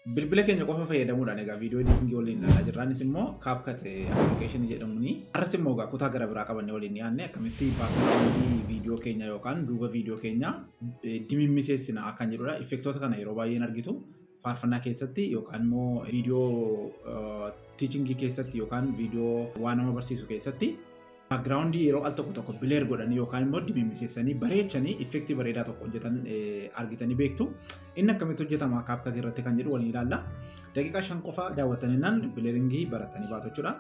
Bilbila keenya qofa fayyadamuudhaan egaa viidiyoo editingii waliin ilaalaa jirra. Innis immoo CapCut application jedhamuuni. Har'as immoo egaa kutaa gara biraa qabannee waliin dhiyaanne akkamitti background viidiyoo keenya yookaan duuba viidiyoo keenya dimimmiseessina kan jedhudha. Effektoota kana yeroo baay'een argitu faarfannaa keessatti yookaan immoo viidiyoo teachingii keessatti yookaan viidiyoo waa nama barsiisu keessatti background yeroo al tokko tokko bileer godhanii yookaan immoo dimimmiseessanii bareechanii effektii bareedaa tokko hojjetan argitanii beektu. Inni akkamitti hojjetama CapCut irratti kan jedhu waliin ilaalla. Daqiiqaa 5 qofa daawwattaniinaan bileeringii baratanii baatu jechuudha.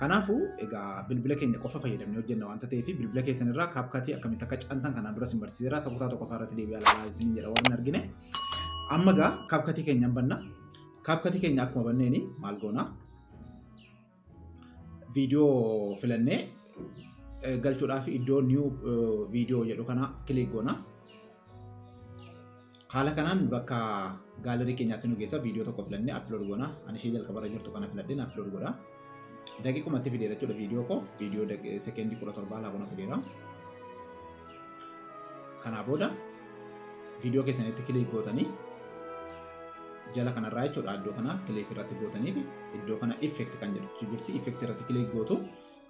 Kanaafuu egaa bilbila keenya qofa fayyadamnee hojjenna waanta ta'eef bilbila keessan irraa CapCut akkamitti akka caantan kanaan dura isin barsiiseera. Isa kutaa tokkoffaa irratti deebi'aa ilaalaa isiniin jedha warri hin argine. Amma egaa CapCut keenya hin banna. CapCut keenya akkuma banneeni maal goona? Viidiyoo filannee galchuudhaaf iddoo new viidiyoo jedhu kana kilik goona. Haala kanaan bakka gaalarii keenyaatti nu geessa. Viidiyoo tokko filannee upload goona. Ani ishee jalqabarra jirtu kana filadheen upload godha. Daqiiqumatti fideera jechuudha viidiyoo koo. Viidiyoo sekeendii 17 laa kuna fideera. Kanaa booda viidiyoo keessanitti kilik gootanii jala kanarraa jechuudha iddoo kana kilik irratti gootaniiti iddoo kana effect kan jedhu jirti, effect irratti kilik gootu.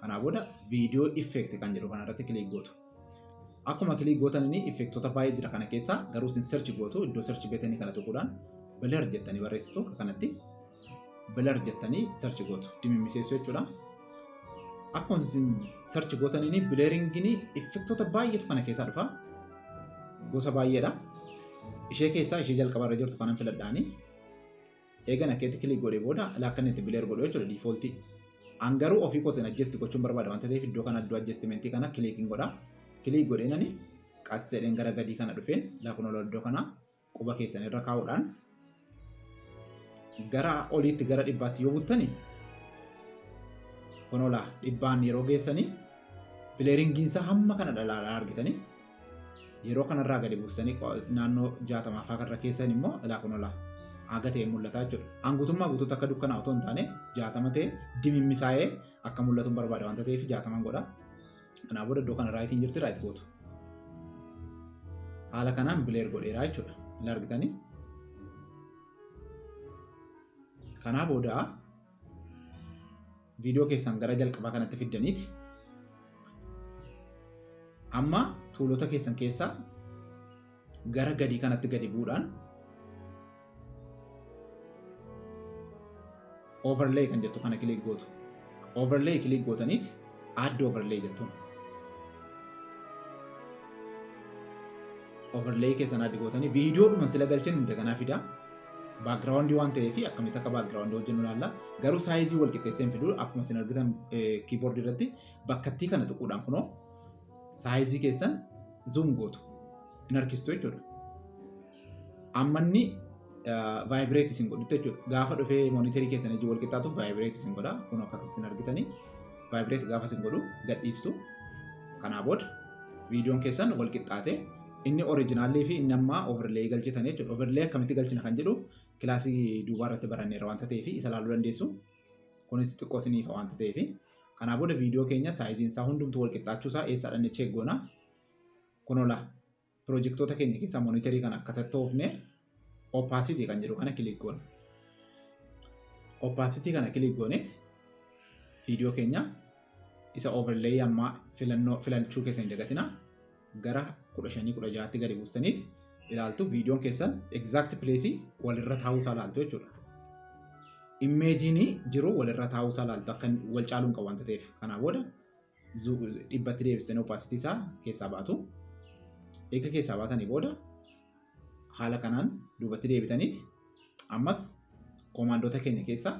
Kanaa booda viidiyoo effect kan jedhu kana irratti kilik gootu. Akkuma kilik gootanii effektoota baay'ee jira kana keessa, garuu isin search gootu. Iddoo search beetanii kana tuquudhaan blur jettanii barreessitu. Akka kanatti blur jettanii search gootu, dimimmiseessuu jechuudha. Akkuma isin search gootaniin blurringin effektoota baay'eetu kana keessaa dhufa. Gosa baay'eedha. Ishee keessaa ishee jalqabarra jirtu kanan filadhaani. Eegan akkeetti kilik godhee booda akka inni itti blur godhu jechuudha defaultii. An garuu ofii kootiin adjust gochuun barbaada waanta ta'eef iddoo kana iddoo adjustmentii kana kiliikiin godha. Kilik godheenani qas jedheen gara gadii kana dhufeen laakunoo iddoo kana quba keessan irra kaa'uudhaan gara oliitti gara 100tti yoo buttani kunoo 100n yeroo geessanii bileeringiinsaa hamma kana dhalaalaa argitanii, yeroo kanarraa gadi buustanii naannoo 60 fa'aa karra keessan immoo ilaa kunoo haga ta'e mul'ata jechuudha. An guutummaa guutuutti akka dukkanaa otoo hin taane 60 ta'e dimimmisaa'ee akka mul'atu barbaada waanta ta'eef 60n godha. Kanaa booda iddoo kana raayitiin jirti, right gootu. Haala kanaan blur godheera jechuudha. Hin argitanii? Kanaa booda viidiyoo keessan gara jalqabaa kanatti fiddaniiti. Amma tuulota keessan keessaa gara gadii kanatti gadi bu'uudhaan overlay kan jettu kana kilik gootu. Overlay kilik gootaniiti add overlay jettuun. Overlay keessan add gootanii viidiyoodhuma sila galchin indaganaa fida. Background waan ta'eef akkamitti akka background hojjennu ilaalla. Garuu saayizii wal qixxeessee hin fidu. Akkuma isin argitan keyboard irratti bakkattii kana tuquudhaan kunoo saayizii keessan zoom gootu. Hin harkistu jechuudha. Amma inni vibrate isin godhutti jechuudha. Gaafa dhufee monitorii keessan ijji wal qixxaatu vibrate isin godha. Kun akka isin argitanii vibrate gaafa isin godhu gadhiistu. Kanaa booda viidiyoon keessan wal qixxaate, inni oriijinaalii fi inni ammaa overlay galchitan jechuudha. Overlay akkamitti galchina kan jedhu kilaasii duubaa irratti baranneera waanta ta'eef isa ilaaluu dandeessu. Kunis xiqqoo isiniif waanta ta'eef. Kanaa booda viidiyoo keenya saayiziin isaa hundumtuu wal qixxaachuu isaa eessaa dhannee check goona? Kunola piroojektota keenya keessaa monitorii kana akkasitti oofne opacity kan jedhu kana kilik goona. Opacity kana kilik gooneet viidiyoo keenya isa overlay ammaa filannoo filachuu keessa hin dagatina, gara 15 16tti gadi buustaniit ilaaltu. Viidiyoon keessan exact place walirra taa'uu isaa ilaaltu jechuudha. Immeejiin jiru walirra taa'uu isaa ilaaltu, akka wal caaluu hin qabu waanta ta'eef. Kanaa booda 100tti deebistanii opacity isaa keessaa baatu. Eega keessaa baatanii booda haala kanaan duubatti deebitaniiti ammas koomaandoota keenya keessaa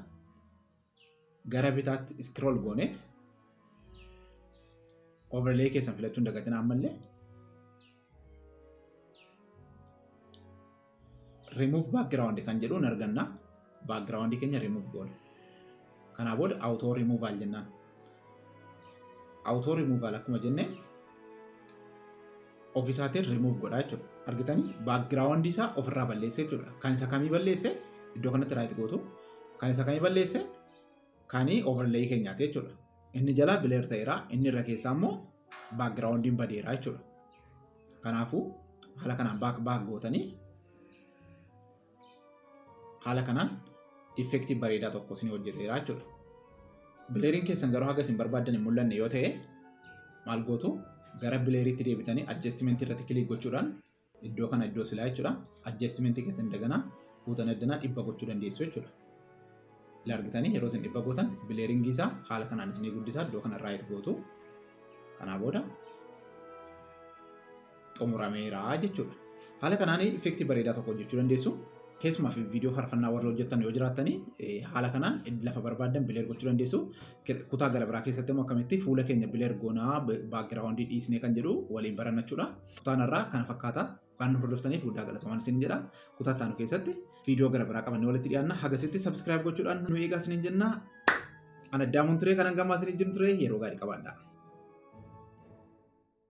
gara bitaatti scroll gooneet overlay keessan filachuu hin dagatina. Ammallee remove background kan jedhuun arganna. Background keenya remove goona. Kanaa booda auto removal jennaan. Auto removal akkuma jenne ofiisaatiin remove godha jechuudha. Argitanii, background isaa ofirraa balleesse jechuudha. Kan isa kamii balleesse? Iddoo kanatti right gootu. Kan isa kamii balleesse? Kan overlay keenyaati jechuudha. Inni jalaa blur ta'eera, inni irra keessaa immoo backgroundiin badeera jechuudha. Kanaafuu haala kanaan back back gootanii Haala kanaan effectii bareedaa tokko isin hojjeteera jechuudha. Blurriin keessan garuu haga isin barbaaddan hin mul'anne yoo ta'e, maal gootu? Gara blurriitti deebitanii adjustmentii irratti click gochuudhaan iddoo kana, iddoo silaa jechuudha. Adjustmentii keessan daganaa fuutan addanaa 100 gochuu dandeessu jechuudha. Ila argitanii, yeroo isin 100 gootan blurringii isaa haala kanaan isinii guddisa. Iddoo kana right gootu. Kanaa booda xumurameera jechuudha. Haala kanaan effectii bareedaa tokko hojjechuu dandeessu. Keessumaa fi viidiyoo faarfannaa warra hojjettan yoo jiraattanii, haala kanaan lafa barbaaddan blur gochuu dandeessu. Kutaa gara biraa keessatti immoo akkamitti fuula keenya blur goonaa, backgroundii dhiisnee kan jedhu waliin barannachuudha. Kutaan irraa kana fakkaata. Waan nu hordoftaniif guddaa galatoomaa isin jedha. Kutaa itti aanu keessatti viidiyoo gara biraa qabannee walitti dhiyaanna. Hagasitti subscribe gochuudhaan nu eegaa isiniin jenna. Ana Daamuun ture, kanan gammaa isiniin jiru ture, yeroo gaarii qabaadha.